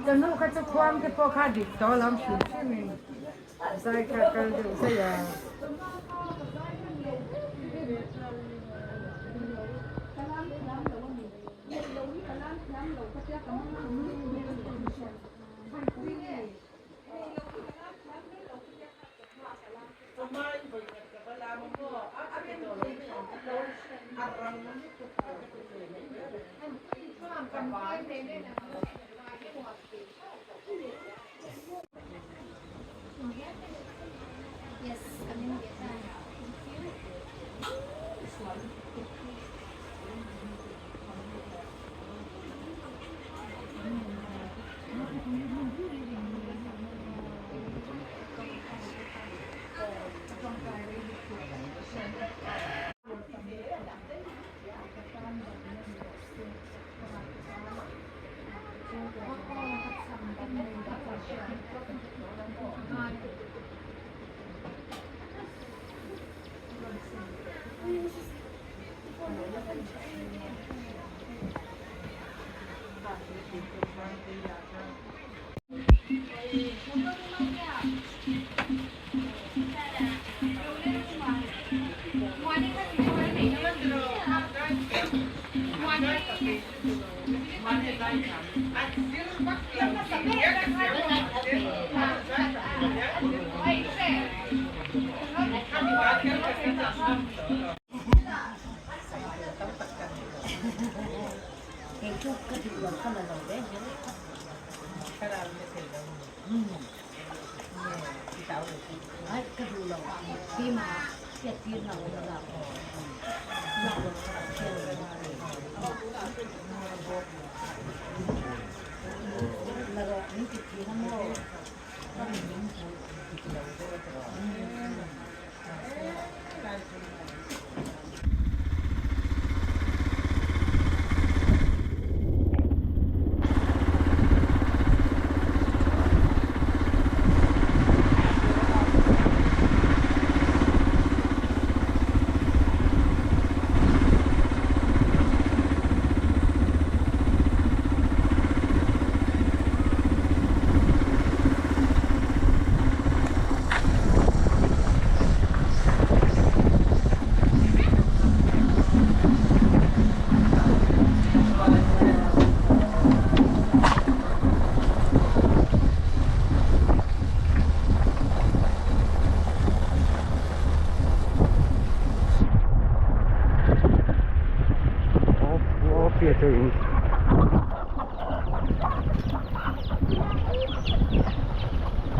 Chawhnu kha chu khuang te pawh kha dik tawh alawm hrim hrim in zai kha kal deuh zai a.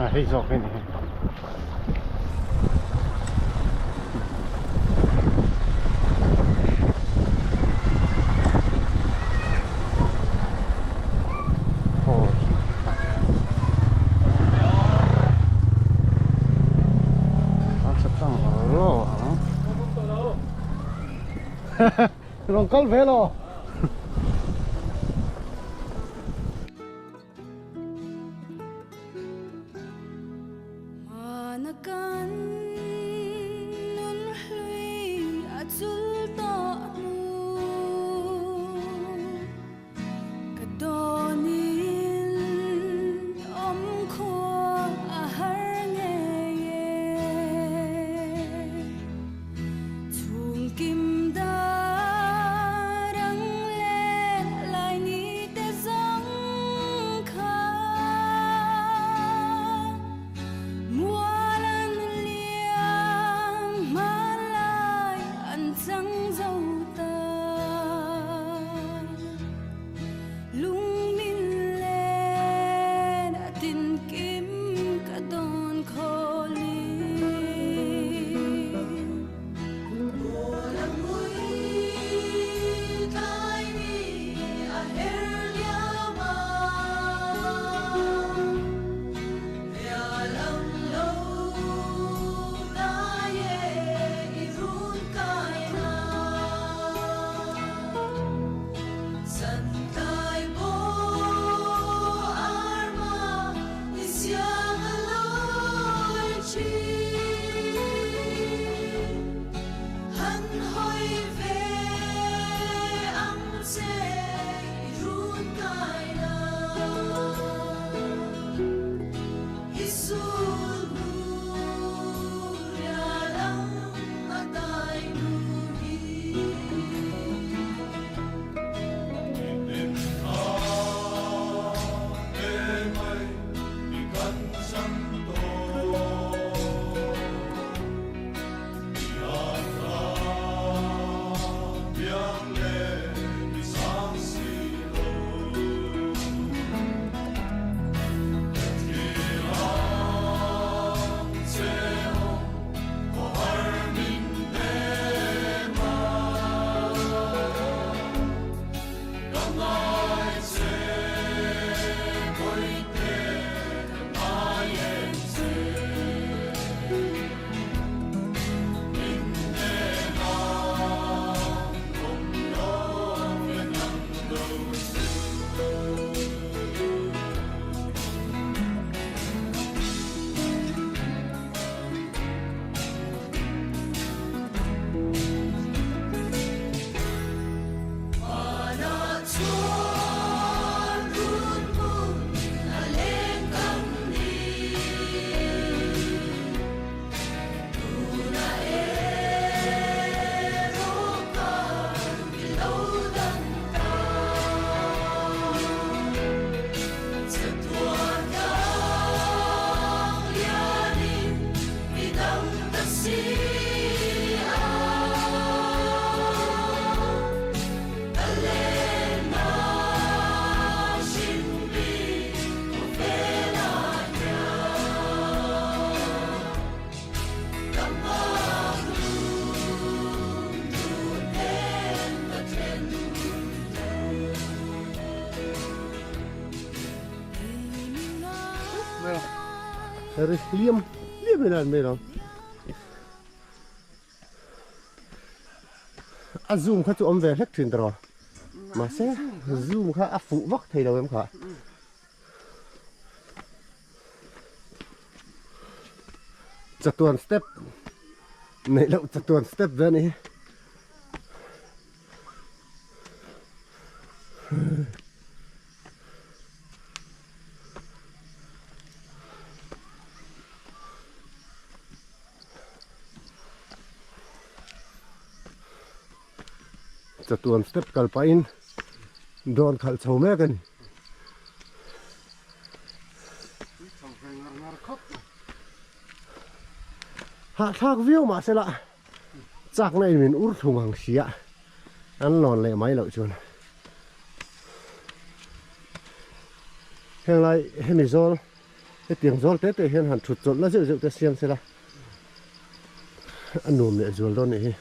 A hei zawk hi ni hi. Rawn kal ve lo. Ri hliam hliam in a an mai lo. A zoom kha chu awm ve hlek thin tawh mahse zoom kha a fuh vak thei lo em kha. Chatuan step neih loh chatuan step ve a ni hi. Chatuan step kal pahin dawn khalh chho mek a ni. Hahthlak viau mahse lah chakna in min ur thung ang sia an lawn leh mai loh chuan henglai hemi zawl Hetiang zawl te te hian han thut chawlh na zeuh zeuh te siam sela a nuam leh zual dawn nih hi.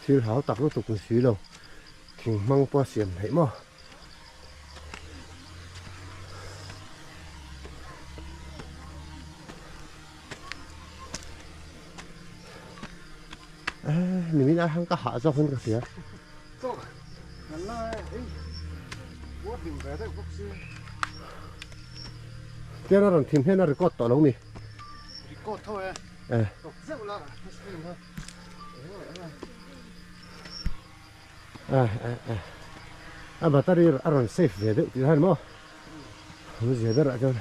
Thil hau tak lutuk ni si lo thing hmang pawh a siam theih maw. Nimin ai han ka hah zawk in ka hria. Tian a rawn thim hian a record tawh lo mi. Record tho e. Eh. Tawp zeuh la screen kha. Eh eh eh. A battery a rawn safe ve deuh tih han maw. Awm zia berah chuan.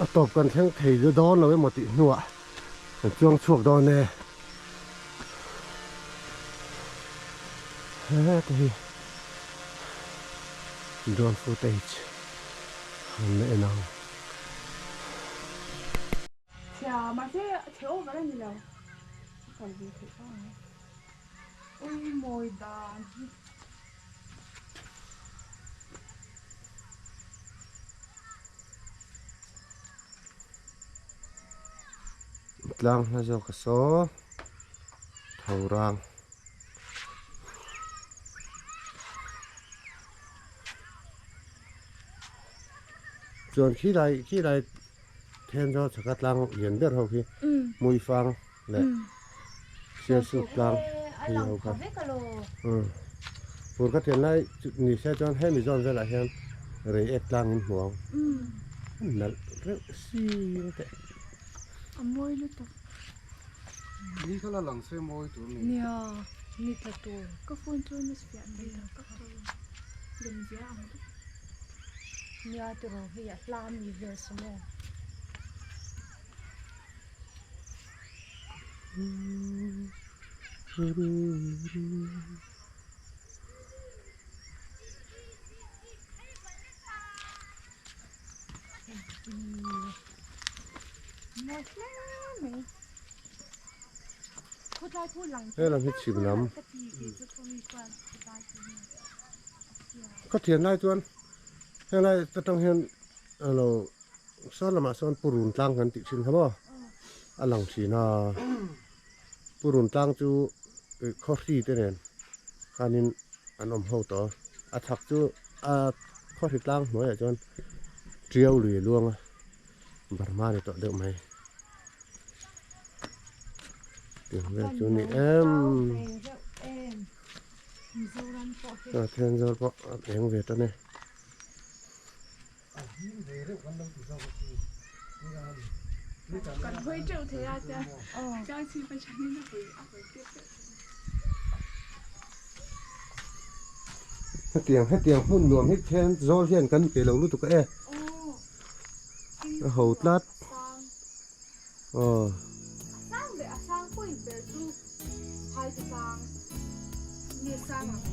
A tawp kan thleng thei dawn lo emaw tih hnuah kan chuang chhuak dawn e. Heta hi drone footage an la en ang. Chhia mahse chhe over a ni lo a kal ve theih fo ang e. Ui mawi dan hi. Tlang hla zawk a saw tho rang. Chuan khilai khilai Thenzawl chhaka tlang lian ber ho khi Hmuifang leh Sialsuk tlang hi ho kha Fur ka thian lai ni se chuan hemi zawn velah hian Reiek tlang in hmu ang nalh reuh si teh. A mawi lutuk. Ni kha la lang se mawi tur ni. Nia, ni tla tur. Ka phone chu na fiah thei tak tak tawh lo. Lem zia ang deuh. Nia tiraw hei a hla mi vel sa maw. He lam hi chhim lam ka thian lai chuan helai atang hian alo sawn lamah sawn purun tlang kan tih thin kha maw a lang thin a purun tlang chu khaw hri te nen khanin an awm ho tawh a chhak chu a khaw hri tlang hnuaiah chuan tiau lui a luang a Burma ni tawh deuh mai tiang vel chu ni em a Thenzawl pawh a eng ve tan e. Hetiang hetiang hmun nuam hi Thenzawl hian kan pe lo lutuk e. A ho tlat. Aw. sang ang.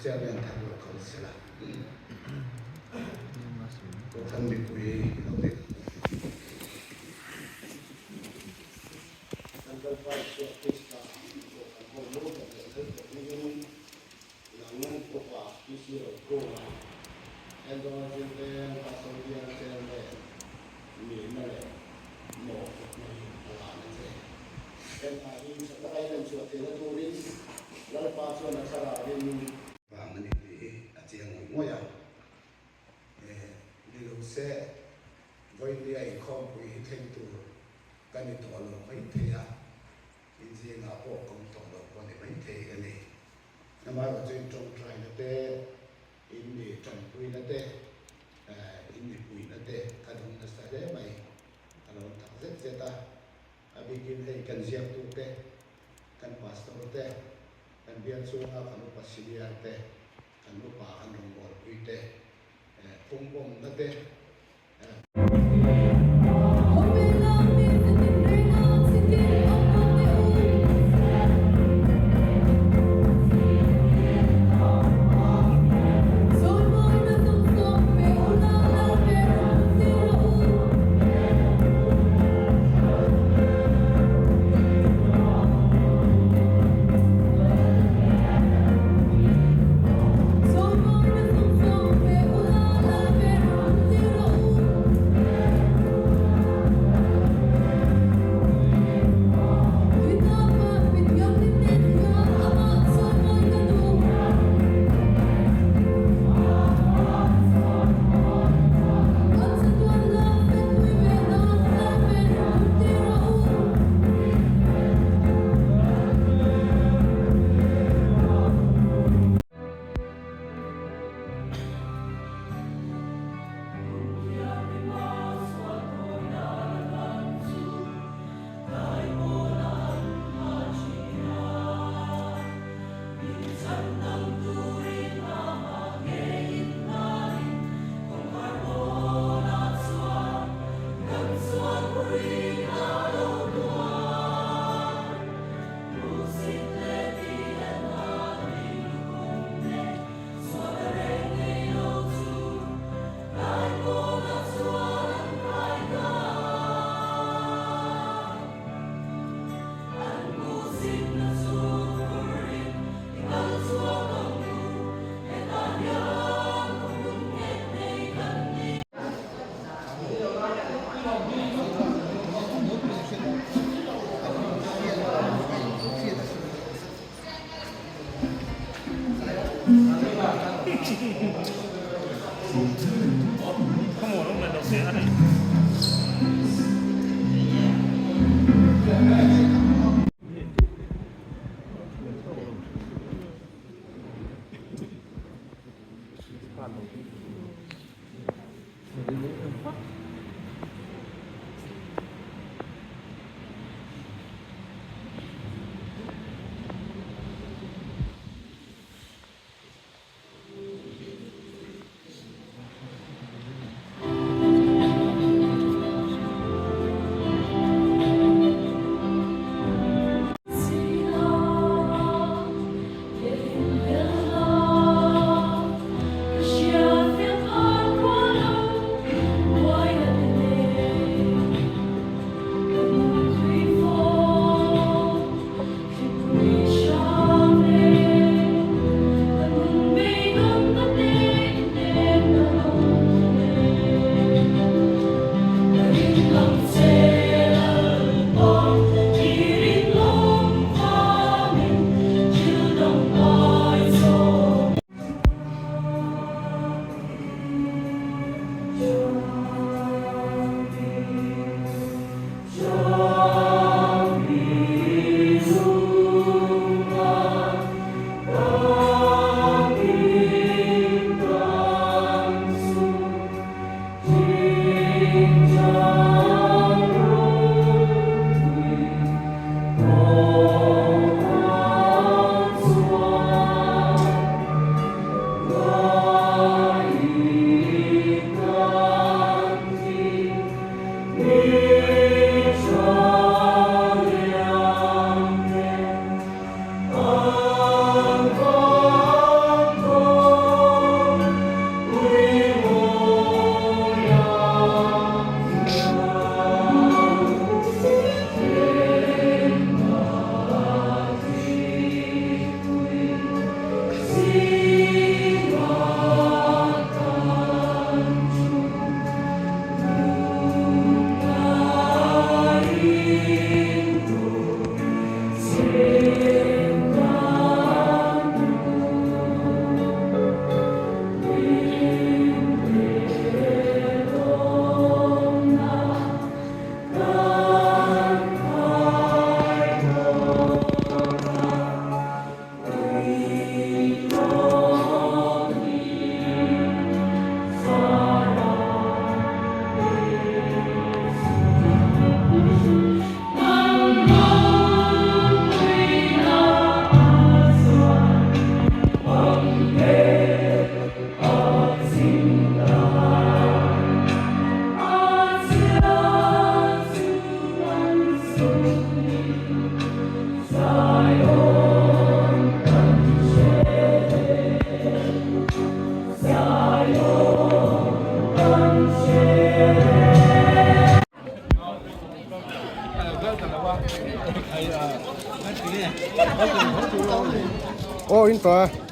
Chairman thar lo kal sela Kohhran mipui lo ni. Kan Lalpa Isua Krista Kohhran ho lu ber leh lal ber hmingin Nang upa PC Rokunga, Endawr Zirveng Pastor Bial Chairman nihna leh mawhphurhna hi a la na che. Heng hna hi tha taka i lan chhuah theihna turin Lalpa chuan a thlarauin vang a ni tih hi a chiang ngawih ngawih a. Ni lo se, vawinia inkhawmpui hi thleng tur ka ni tawh lo maithei a, inzingah pawh ka awm tawh lo pawh a ni maithei a ni. Amaherawhchu in tawngtaina te, in mi tanpuina te, in mi puihna te ka dawng nasa hle mai. Ka lo tak zet zet a, a bikin hei kan ziaktu te, kan pastor te, kan bial chhunga kan upa senior te, kan upa kan rawngbawlpui te, phungbawmna te, Aw in tawh a.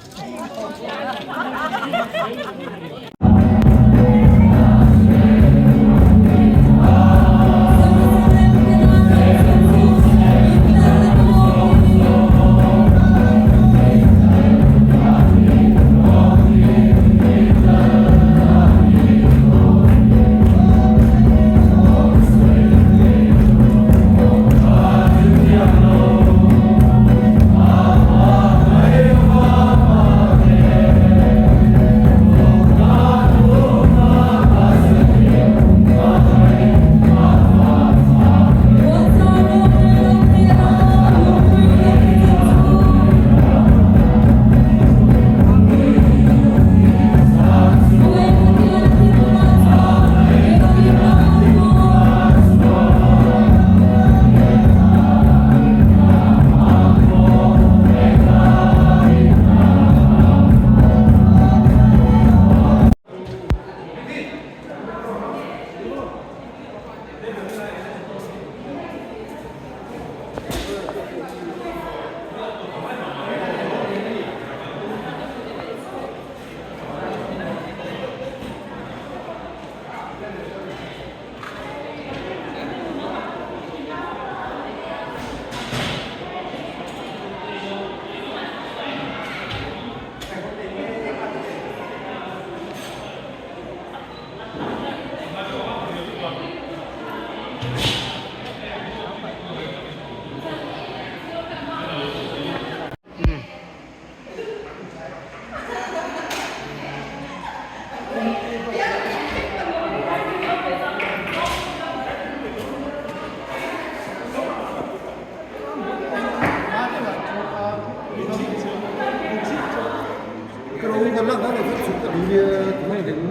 lak dan ah chuan chhuk ka duh nia ti mai reng.